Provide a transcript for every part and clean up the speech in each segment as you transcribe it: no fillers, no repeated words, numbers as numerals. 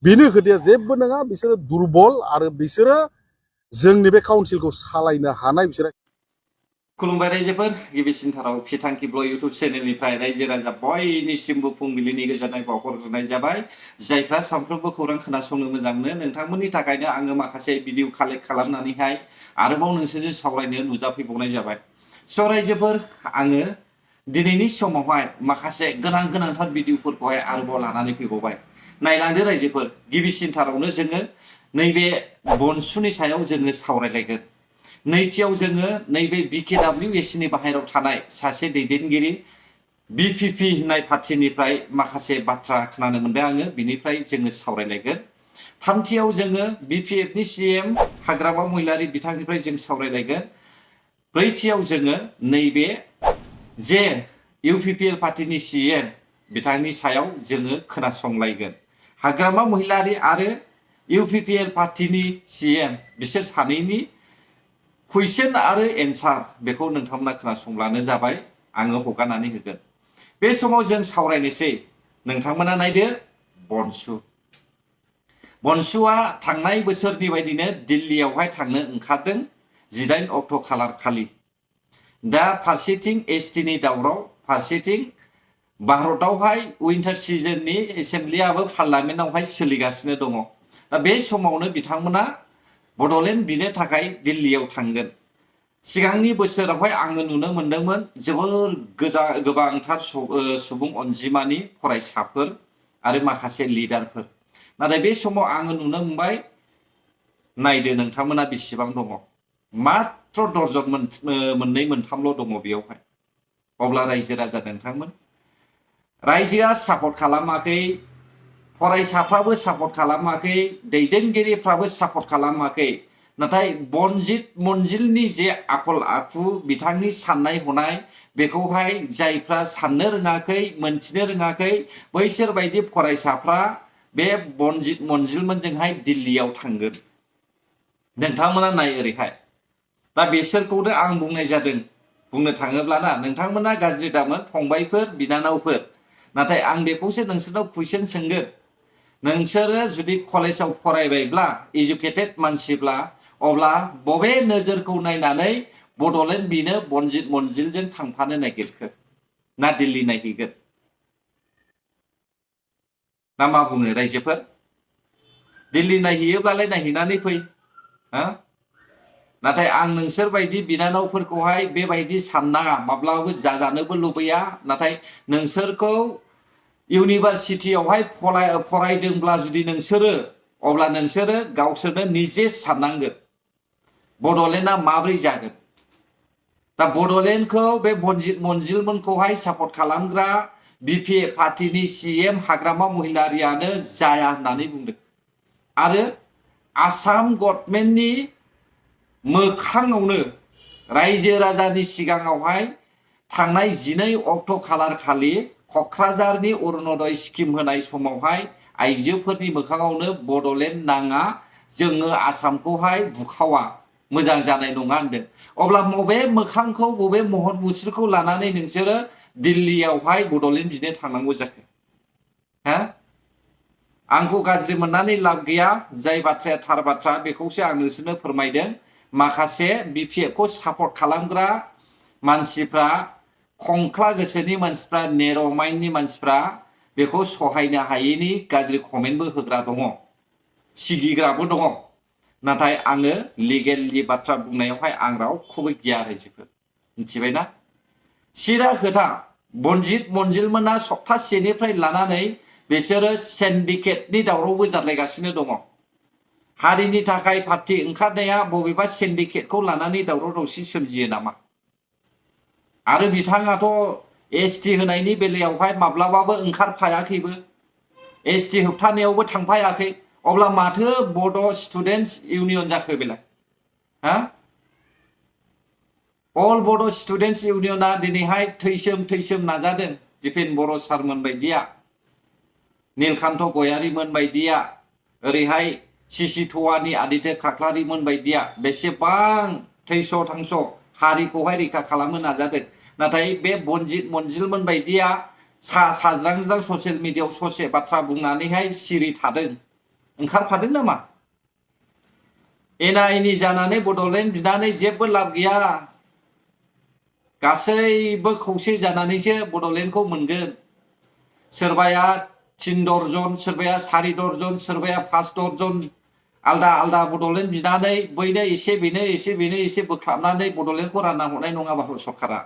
बेनो खोथाया जेबो नङा बिसोरो दुरबल आरो बिसोरो जोंनि बे काउन्सिलखौ सालायनो हानाय बिसोरो खुलुमबाय रायजोफोर गिबिसिनथाराव फिथांखि ब्ल इउटुब चेनेलनिफ्राय रायजो राजा बयनिसिमबो फुंबिलिनि गोजोननाय बावहरग्रोनाय जाबाय जायफ्रा सानफ्रोमबो खौरां खोनासंनो मोजां मोनो नोंथांमोननि थाखायनो आङो माखासे भिडिअ कालेक्ट खालामनानैहाय आरोबाव नोंसोरजों सावरायनो नुजाफैबावनाय जाबाय स' रायजोफोर आङो दिनैनि समावहाय माखासे गोनांथार भिडिअफोरखौहाय आरोबाव लानानै फैबावबाय नायलांदो रायजोफोर गिबिसिनथारावनो जोङो नैबे बनसुनि सायाव जोङो सावरायलायगोन नैथियाव जोङो नैबे BKWS नि बाहेरायाव थानाय सासे दैदेनगिरि BPP होननाय पार्टिनिफ्राय माखासे बाथ्रा खोनानो मोनदों आङो बिनिफ्राय जोङो सावरायलायगोन थामथियाव जोङो BPF नि CM हाग्रामा महिलारि बिथांनिफ्राय जों सावरायलायगोन ब्रैथियाव जोङो नैबे जे UPPL पार्टिनि CM बिथांनि सायाव जोङो खोनासंलायगोन हाग्रामा महिलारि आरो UPPL पार्टिनि CM बिसोर सानैनि कुइसन आरो एन्सार बेखौ नोंथांमोना खोनासंब्लानो जाबाय आङो हगारनानै होगोन बे समाव जों सावरायनोसै नोंथांमोना नायदो बनसुआ थांनाय बोसोरनि बायदिनो दिल्लीयावहाय थांनो ओंखारदों 18 अक्ट' खालार खालि दा फारसेथिं ST नि दावराव फारसेथिं भारतआवहाय विन्टार सिजननि एसेम्ब्लियाबो पार्लामेन्टआवहाय सोलिगासिनो दङ दा बे समावनो बिथांमोना बड'लेण्ड बिनो थाखाय दिल्लीयाव थांगोन सिगांनि बोसोरावहाय आङो नुनो मोनदोंमोन जोबोर गोबांथार सुबुं अनजिमानि फरायसाफोर आरो माखासे लिडारफोर नाथाय बे समाव आङो नुनो मोनबाय नायदो नोंथांमोना बेसेबां दङ मात्र दर्जन मोननै मोनथामल' दङ बेयावहाय अब्ला रायजो राजा नोंथांमोन रायजोआ सापर्ट खालामाखै फरायसाफ्राबो सापर्ट खालामाखै दैदेनगिरिफ्राबो सापर्ट खालामाखै नाथाय बनजित मन्जिलनि जे आखल आखु बिथांनि साननाय हनाय बेखौहाय जायफ्रा साननो रोङाखै मोनथिनो रोङाखै बैसोर बायदि फरायसाफ्रा बे बनजित मन्जिलमोनजोंहाय दिल्लीयाव थांगोन नोंथांमोना नाय ओरैहाय दा बिसोरखौनो आं बुंनाय जादों बुंनो थाङोब्लाना नोंथांमोना गाज्रि दामोन फंबायफोर बिनानावफोर नाथाय आं बेखौसो नोंसोरनाव कुइसन सोंगोन नोंसोरो जुदि कलेजाव फरायबायब्ला इडुकेटेड मानसिब्ला अब्ला बबे नोजोरखौ नायनानै बड'लेण्ड बिनो बनजित मन्जिलजों थांफानो नागिरखो ना दिल्ली नायहैगोन ना मा बुङो रायजोफोर दिल्ली नायहैयोब्लालाय नायहैनानै फै नाथाय आं नोंसोर बायदि बिनानावफोरखौहाय बेबायदि साननाङा माब्लाबाबो जाजानोबो लुबैया नाथाय नोंसोरखौ इउनिभारसिटियावहाय फरायदोंब्ला जुदि नोंसोरो अब्ला नोंसोरो गावसोरनो निजे साननांगोन बड'लेण्डआ माब्रै जागोन दा बड'लेण्डखौ बे बनजित मन्जिलमोनखौहाय सापर्ट खालामग्रा BPF पार्टिनि CM हाग्रामा महिलारियानो जाया होननानै बुंदों आरो आसाम गभर्नमेन्टनि मोखाङावनो रायजो राजानि सिगाङावहाय थांनाय 12 अक्ट' खालार खालि क'क्राझारनि अरुणोदय स्किम होनाय समावहाय आइजोफोरनि मोखाङावनो बड'लेण्ड नाङा जोङो आसामखौहाय बुखावा मोजां जानाय नङा होनदों अब्ला बबे मोखांखौ बबे महर मुस्रिखौ लानानै नोंसोरो दिल्लीयावहाय बड'लेण्ड बिनो थांनांगौ जाखो आंखौ गाज्रि मोननानै लाब गैया जाय बाथ्राया थार बाथ्रा बेखौसो आं नोंसोरनो फोरमायदों माखासे BPF खौ सापर्ट खालामग्रा मानसिफ्रा खंख्ला गोसोनि मानसिफ्रा नेर' माइन्डनि मानसिफ्रा बेखौ सहायनो हायैनि गाज्रि कमेन्टबो होग्रा दङ सिगिग्राबो दङ नाथाय आङो लिगेलनि बाथ्रा बुंनायावहाय आं रावखौबो गिया रायजोफोर मिथिबायना सिरा खोथा बनजित मन्जिलमोना सप्तासेनिफ्राय लानानै बिसोरो सिन्डिकेटनि दावरावबो जालायगासिनो दङ हारिनि थाखाय पार्टी ओंखारनाया बबेबा सिन्डिकेटखौ लानानै दावराव दावसि सोमजियो नामा आरो बिथाङाथ' ST होनायनि बेलायावहाय माब्लाबाबो ओंखारफायाखैबो ST होबथानायावबो थांफायाखै अब्ला माथो बड' स्टुडेन्टस इउनियन जाखो बेलाय अल बड' स्टुडेन्टस इउनियना दिनैहाय थैसोम नाजादों दिपेन बर' सारमोन बायदिया नीलकान्त गयारीमोन बायदिया ओरैहाय सिसि थवानि आदित्य खाख्लारिमोन बायदिया बेसेबां थैस' थांस' हारिखौहाय रैखा खालामनो नाजादों नाथाय बे बनजित मन्जिलमोन बायदिया साज्रांज्रां ससियेल मिडियायाव ससे बाथ्रा बुंनानैहाय सिरि थादों ओंखारफादों नामा? एना एनि जानानै बड'लेण्ड बिनानै जेबो लाब गैया। गासैबो खौसे जानानैसो बड'लेण्डखौ मोनगोन। सोरबाया 3 दर्जन, सोरबाया 4 दर्जन, सोरबाया 5 दर्जन आलदा आलदा बड'लेण्ड बिनानै बैनो एसे बेनो एसे बेनो एसे बोख्लाबनानै बड'लेण्डखौ रानना हरनाय नङा भारत सरकारा।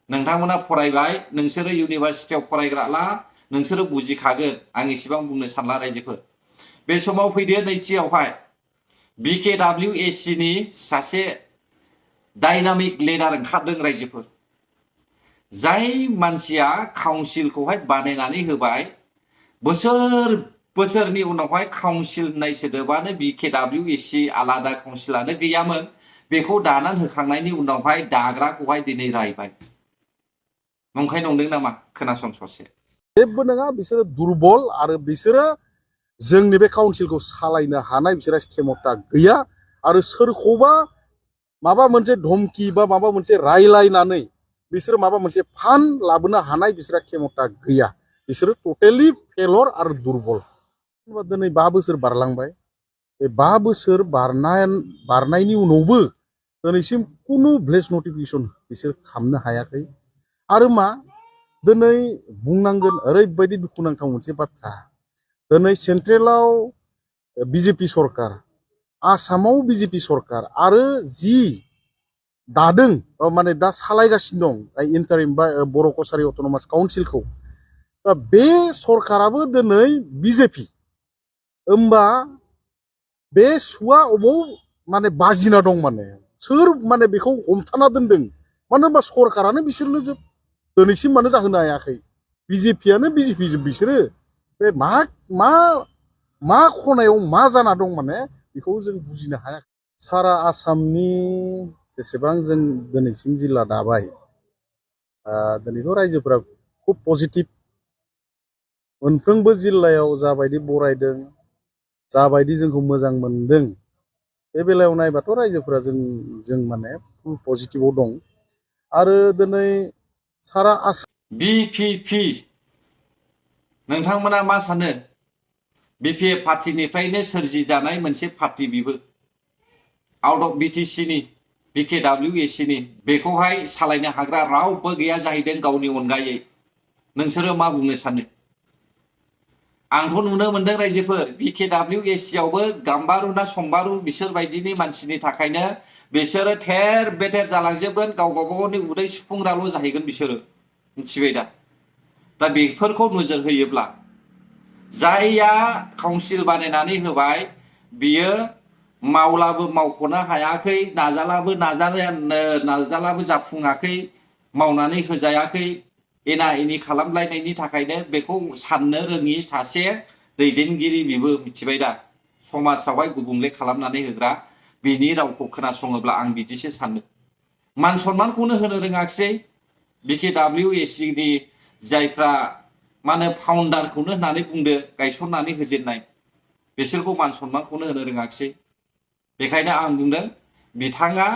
नोंथांमोना फरायबाय, नोंसोरो इउनिभारसिटियाव फरायग्राला नोंसोरो बुजिखागोन। आं इसेबां बुंनो सानला रायजोफोर। बे समाव फैदो नैथियावहाय BKWAC नि सासे डायनामिक लिडार ओंखारदों रायजोफोर। जाय मानसिया काउन्सिलखौहाय बानायनानै होबाय। बोसोरनि उनावहाय काउन्सिल होननाय सोदोबानो BKWAC आलादा काउन्सिलानो गैयामोन। बेखौ दानानै होखांनायनि उनावहाय दाग्राखौहाय दिनै रायबाय। नंखाय नंदों नामा? खोनासं ससे। जेबो नङा, बिसोरो दुरबल आरो बिसोरो जोंनि बे काउन्सिलखौ सालायनो हानाय बिसोरहा क्षमता गैया। आरो सोरखौबा माबा मोनसे धमकी बा माबा मोनसे रायलायनानै बिसोरो माबा मोनसे फान लाबोनो हानाय बिसोरहा क्षमता गैया। बिसोरो टटेलि फेलर आरो दुरबल। दिनै 5 बोसोर बारलांबाय। बे 5 बोसोर बारनायनि उनावबो दिनैसिम खुनु भिलेज नटिफिकेसन बिसोर खालामनो हायाखै। आरो मा दिनै बुंनांगोन, ओरैबायदि दुखुनांथाव मोनसे बाथ्रा। दिनै सेन्ट्रेलाव BJP सरकार, आसामाव BJP सरकार आरो जि दादों माने दा सालायगासिनो दं इन्टारिम बा बर' कसारि अट'नमास काउन्सिलखौ, दा बे सरकाराबो दिनै BJP। होमबा बे सुवा अबाव माने बाजिना दं, माने सोर माने बेखौ हमथाना दोनदों? मानो होनबा सरकारानो बिसोरनो जोब दिनैसिम मानो जाहोनो हायाखै? BJPयानो BJP जोब बिसोरो। बे मा खनायाव मा जाना दं माने बेखौ जों बुजिनो हायाखै। सारा आसामनि जेसेबां जों दिनैसिम जिल्ला दाबाय, दिनैथ' रायजोफोरा खुब पजिटिभ। मोनफ्रोमबो जिल्लायाव जाबायदि बरायदों, जाबायदि जोंखौ मोजां मोनदों, बे बेलायाव नायबाथ' रायजोफोरा जों माने फुल पजिटिभआव दं। आरो दिनै सारा आसाम BPP नोंथांमोना मा सानो? BPF पार्टिनिफ्रायनो सोरजिजानाय मोनसे पार्टि बिबो। आउट अफ BTC नि BKWAC नि बेखौहाय सालायनो हाग्रा रावबो गैया जाहैदों गावनि अनगायै। नोंसोरो मा बुंनो सानो? आंथ' नुनो मोनदों रायजोफोर, BKWAC आवबो गाम्बारु ना समबारु बिसोर बायदिनि मानसिनि थाखायनो बिसोरो थेर बेथेर जालांजोबगोन। गाव गावबागावनि उदै सुफुंग्राल' जाहैगोन बिसोरो। मिथिबाय दा? दा बेफोरखौ नोजोर होयोब्ला जायया काउन्सिल बानायनानै होबाय बियो मावलाबो मावख'नो हायाखै, नाजालाबो जाफुङाखै, मावनानै होजायाखै। एना एनि खालामलायनायनि थाखायनो बेखौ साननो रोङि सासे दैदेनगिरि बिबो। मिथिबाय दा? समाजावहाय गुबुंले खालामनानै होग्रा। बिनि रावखौ खोनासङोब्ला आं बिदिसो सानो। मान सन्मानखौनो होनो रोङाखिसै BKWAC नि जायफ्रा मा होनो फाउन्डारखौनो होननानै बुंदो, गायसननानै होजेननाय, बिसोरखौ मान सन्मानखौनो होनो रोङाखिसै। बेखायनो आं बुंदों बिथाङा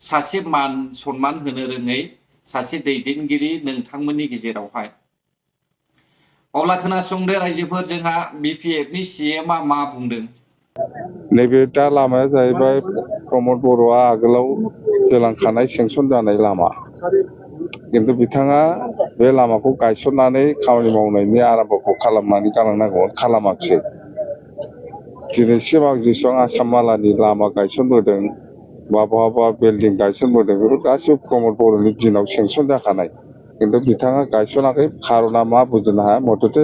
सासे मान सन्मान होनो रोङै सासे दैदेनगिरि नोंथांमोननि गेजेरावहाय। अब्ला खोनासंदो रायजोफोर, जोंहा BPF नि CMआ मा बुंदों। नैबे दा लामाया जाहैबाय प्रमद बर'आ आगोलाव होलांखानाय सेंसन जानाय लामा। खिन्थु बिथाङा बे लामाखौ गायसननानै खामानि मावनायनि आराम्भखौ खालामनानै गालांनांगौमोन, खालामाखिसै। दिनैसिम आं जेसेबां आसाम मालानि लामा गायसनबोदों बा बहाबा बिल्डिं गायसनबोदों, बेफोर गासिबो प्रमद बर'नि दिनाव सेंसन जाखानाय। खिन्थु बिथाङा गायसनाखै। खार'ना मा बुजिनो हाया। मथथे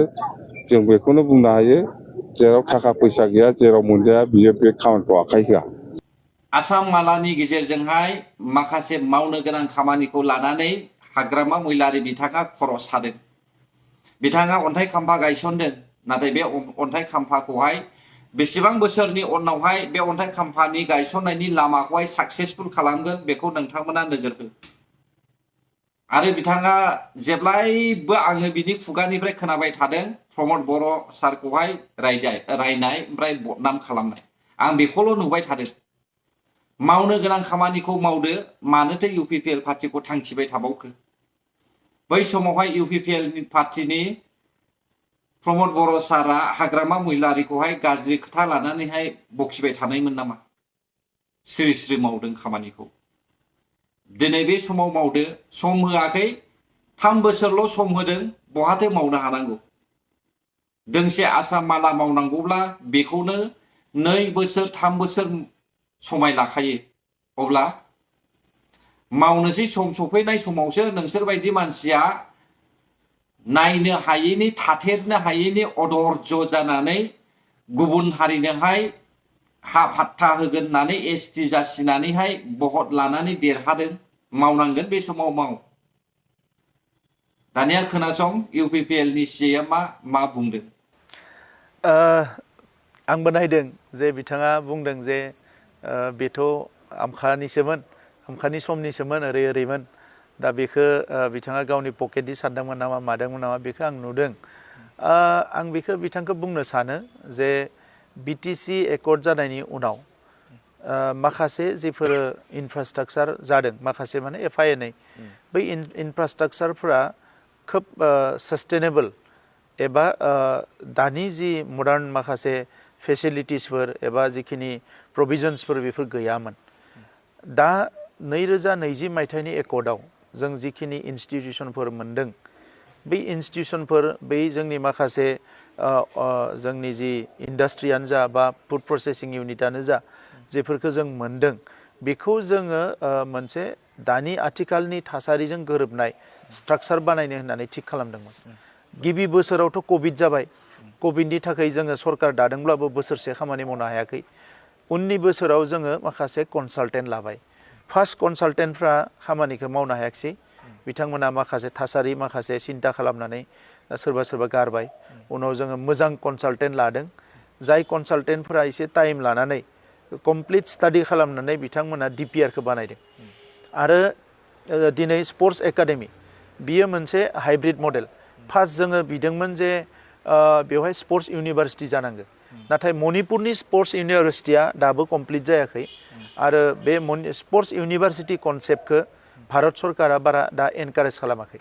जों बेखौनो बुंनो हायो, जेराव थाखा फैसा गैया, जेराव मोनजाया, बियो बे खामानिखौ आखाइ होआ। आसाम मालानि गेजेरजोंहाय माखासे मावनो गोनां खामानिखौ लानानै हाग्रामा महिलारि बिथाङा खर' सादों। बिथाङा अन्थाइ खाम्फा गायसनदों। नाथाय बे अन्थाइ खाम्फाखौहाय बेसेबां बोसोरनि उनावहाय बे अन्थाइ खाम्फानि गायसननायनि लामाखौहाय साक्सेसफुल खालामगोन बेखौ नोंथांमोना नोजोर हो। आरो बिथाङा जेब्लायबो आङो बिनि खुगानिफ्राय खोनाबाय थादों प्रमद बर' सारखौहाय रायनाय ओमफ्राय बदनाम खालामनाय। आं बेखौल' नुबाय थादों। मावनो गोनां खामानिखौ मावदो, मानोथो UPPL पार्टिखौ थांखिबाय थाबावखो? बै समावहाय UPPL पार्टिनि प्रमद बर' सारा हाग्रामा महिलारिखौहाय गाज्रि खोथा लानानैहाय बखिबाय थानायमोन नामा? सिरि सिरि मावदों खामानिखौ। दिनै बे समाव मावदो, सम होआखै, 3 बोसोरल' सम होदों, बहाथो मावनो हानांगौ? दोंसे आसाम माला मावनांगौब्ला बेखौनो 2 बोसोर 3 बोसोर समाय लाखायो। अब्ला मावनोसै सम सफैनाय समावसो नोंसोर बायदि मानसिया नायनो हायैनि, थाथेरनो हायैनि अधर्ज जानानै गुबुन हारिनोहाय हा फात्ता होगोन होननानै एसटि जासिनानैहाय भट लानानै देरहादों। मावनांगोन बे समाव माव। दानिया खोनासं इउपिपिएल नि सीएम मा बुंदों। आंबो नायदों जे बिथाङा बुंदों जे बेथ' आमखानिसोमोन, आमखानि समनिसोमोन, ओरैमोन। दा बेखौ बिथाङा गावनि पकेटनि सानदोंमोन नामा मादोंमोन नामा बेखौ आं नुदों। आं बेखौ बिथांखौ बुंनो सानो जे बिटिसि एकर्ड जानायनि उनाव माखासे जिफोर इनफ्रास्ट्राक्चार जादों, माखासे माने एफा एनै, बै इनफ्रास्ट्राक्चारफोरा खोब सास्टेनेबल एबा दानि जि मडार्न माखासे फेसिलिटिसफोर एबा जिखिनि प्रभिजन्सफोर बेफोर गैयामोन। दा 2020 मायथाइनि एकर्डआव जों जिखिनि इन्स्टिटिउसनफोर मोनदों, बै इन्स्टिटिउसनफोर, बै जोंनि माखासे जोंनि जि इन्डास्ट्रियानो जा बा फुड प्रसेसिं इउनिटआनो जा, जेफोरखौ जों मोनदों, बेखौ जोङो मोनसे दानि आथिखालनि थासारिजों गोरोबनाय स्ट्राक्चार बानायनो होननानै थिक खालामदोंमोन। गिबि बोसोरावथ' कभिड जाबाय। कभिडनि थाखाय जोङो सरकार दादोंब्लाबो बोसोरसे खामानि मावनो हायाखै। उननि बोसोराव जोङो माखासे कनसालटेन्ट लाबाय। फार्स्ट कनसालटेन्टफ्रा खामानिखौ मावनो हायाखिसै। बिथांमोना माखासे थासारि, माखासे सिन्था खालामनानै सोरबा सोरबा गारबाय। उनाव जोङो मोजां कनसालटेन्ट लादों। जाय कनसालटेन्टफोरा एसे टाइम लानानै कमप्लिट स्टाडि खालामनानै बिथांमोना डिपिआरखौ बानायदों। आरो दिनै स्पर्ट्स एकाडेमि, बियो मोनसे हाइब्रिद मडेल। फार्स्ट जोङो बिदोंमोन जे बेवहाय स्पर्ट्स इउनिभार्सिटि जानांगौ। नाथाय मणिपुरनि स्पर्ट्स इउनिभार्सिटिया दाबो कमप्लिट जायाखै। आरो बे स्पर्ट्स इउनिभार्सिटि कनसेप्टखौ भारत सरकारा बारा दा एनकारेज खालामाखै।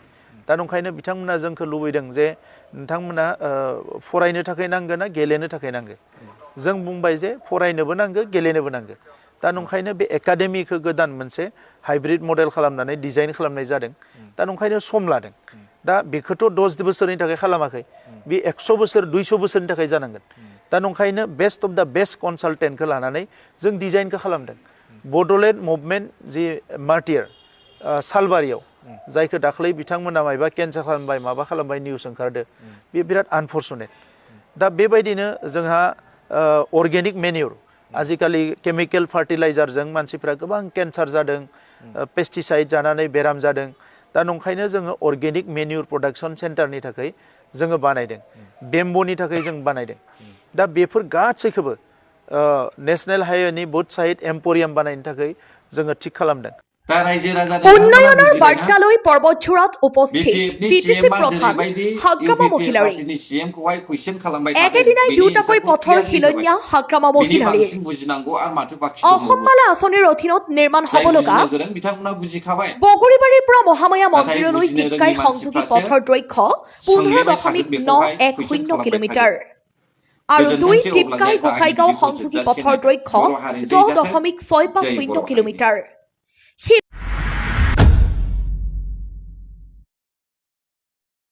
दा ओंखायनो बिथांमोना जोंखौ लुबैदों जे नोंथांमोना फरायनो थाखाय नांगौ ना गेलेनो थाखाय नांगौ। जों बुंबाय जे फरायनोबो नांगौ, गेलेनोबो नांगौ। दा ओंखायनो बे एकाडेमिखौ गोदान मोनसे हाइब्रिद मडेल खालामनानै डिजाइन खालामनाय जादों। दा ओंखायनो सम लादों। दा बेखौथ' 10 बोसोरनि थाखाय खालामाखै, बे 100 बोसोर 200 बोसोरनि थाखाय जानांगोन। दा ओंखायनो बेस्ट अफ द बेस्ट कनसालटेन्टखौ लानानै जों डिजाइनखौ खालामदों। बड'लेण्ड मुभमेन्ट जि मार्टियार सालबारियाव, जायखौ दाख्लै बिथांमोना मायबा केन्सेल खालामबाय, माबा खालामबाय, निउस ओंखारदो, बे बिराद आनफर्चुनेट। दा बेबायदिनो जोंहा अर्गेनिक मेन्युर, आजिखालि केमिकेल फार्टिलाइजारजों मानसिफ्रा गोबां केन्सार जादों, पेस्टिसाइड जानानै बेराम जादों। दा ओंखायनो जोङो अर्गेनिक मेन्युर प्रडाक्सन सेन्टारनि थाखाय जोङो बानायदों। बेम्ब'नि थाखाय जों बानायदों। दा बेफोर गासैखौबो नेशनेल हाइवेनि बुथ साइड एम्प'रियाम बानायनो थाखाय जोङो थिक खालामदों। উন্নয়নৰ বাৰ্তালৈ পৰ্বতঝোৰাত উপস্থিত বিটিসি প্ৰধান হাগ্ৰামা মহিলাৰী। একেদিনাই দুটাকৈ পথৰ শিলান্যাস হাগ্ৰামা মহিলাৰীৰ। অসমমালা আঁচনিৰ অধীনত নিৰ্মাণ হ'ব লগা বগৰীবাৰীৰ পৰা মহামায়া মন্দিৰলৈ টিপকাই সংযোগী পথৰ দৈৰ্ঘ্য 15.910 কিলোমিটাৰ। আৰু 2 টিপকাই গোসাইগাঁও সংযোগী পথৰ দৈৰ্ঘ্য 10.650 কিলোমিটাৰ।